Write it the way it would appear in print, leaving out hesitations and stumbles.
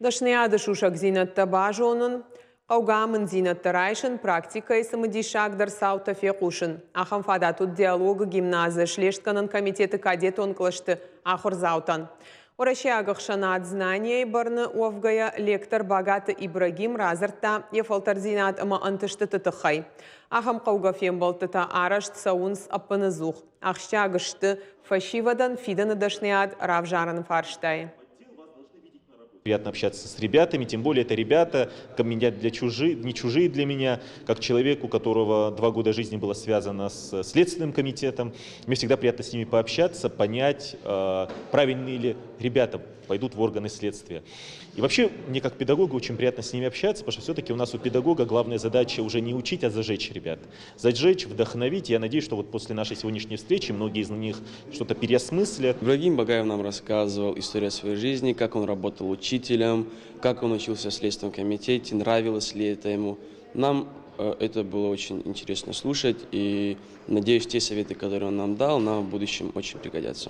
Дӕсныйады сусӕгдзинӕдтӕ базонын, хъӕугӕ амынддзинӕдтӕ райсын, практикӕйы цымыдисагдӕр цаутӕ фехъусын. Ахӕм фадат уыд Диалог-ы гимназы слестгӕнӕн комитеты кадетон кълӕсты ахуырдзаутӕн. Уӕрӕсейаг ӕхсӕнад Знание-йы бӕрны уӕвгӕйӕ, лектор Багаты Ибрагим радзырдта йӕ фӕлтӕрдзинад ӕмӕ ӕнтыстыты тыххӕй. Ахӕм хъӕугӕ фембӕлдтытӕ арӕзт цӕуынц ӕппынӕдзух. Ахсджиаг сты фӕсивӕдӕн фидӕны дӕсныйад равзарыны фарстайы. Приятно общаться с ребятами, тем более это ребята, меня для чужие, не чужие для меня, как человеку, у которого 2 года жизни было связано с Следственным комитетом. Мне всегда приятно с ними пообщаться, понять, правильные ли ребята пойдут в органы следствия. И вообще, мне как педагогу очень приятно с ними общаться, потому что все-таки у нас у педагога главная задача уже не учить, а зажечь ребят. Зажечь, вдохновить. Я надеюсь, что вот после нашей сегодняшней встречи многие из них что-то переосмыслят. Ибрагим Багаев нам рассказывал историю своей жизни, как он работал учителем, как он учился в Следственном комитете, нравилось ли это ему. Нам это было очень интересно слушать, и, надеюсь, те советы, которые он нам дал, нам в будущем очень пригодятся.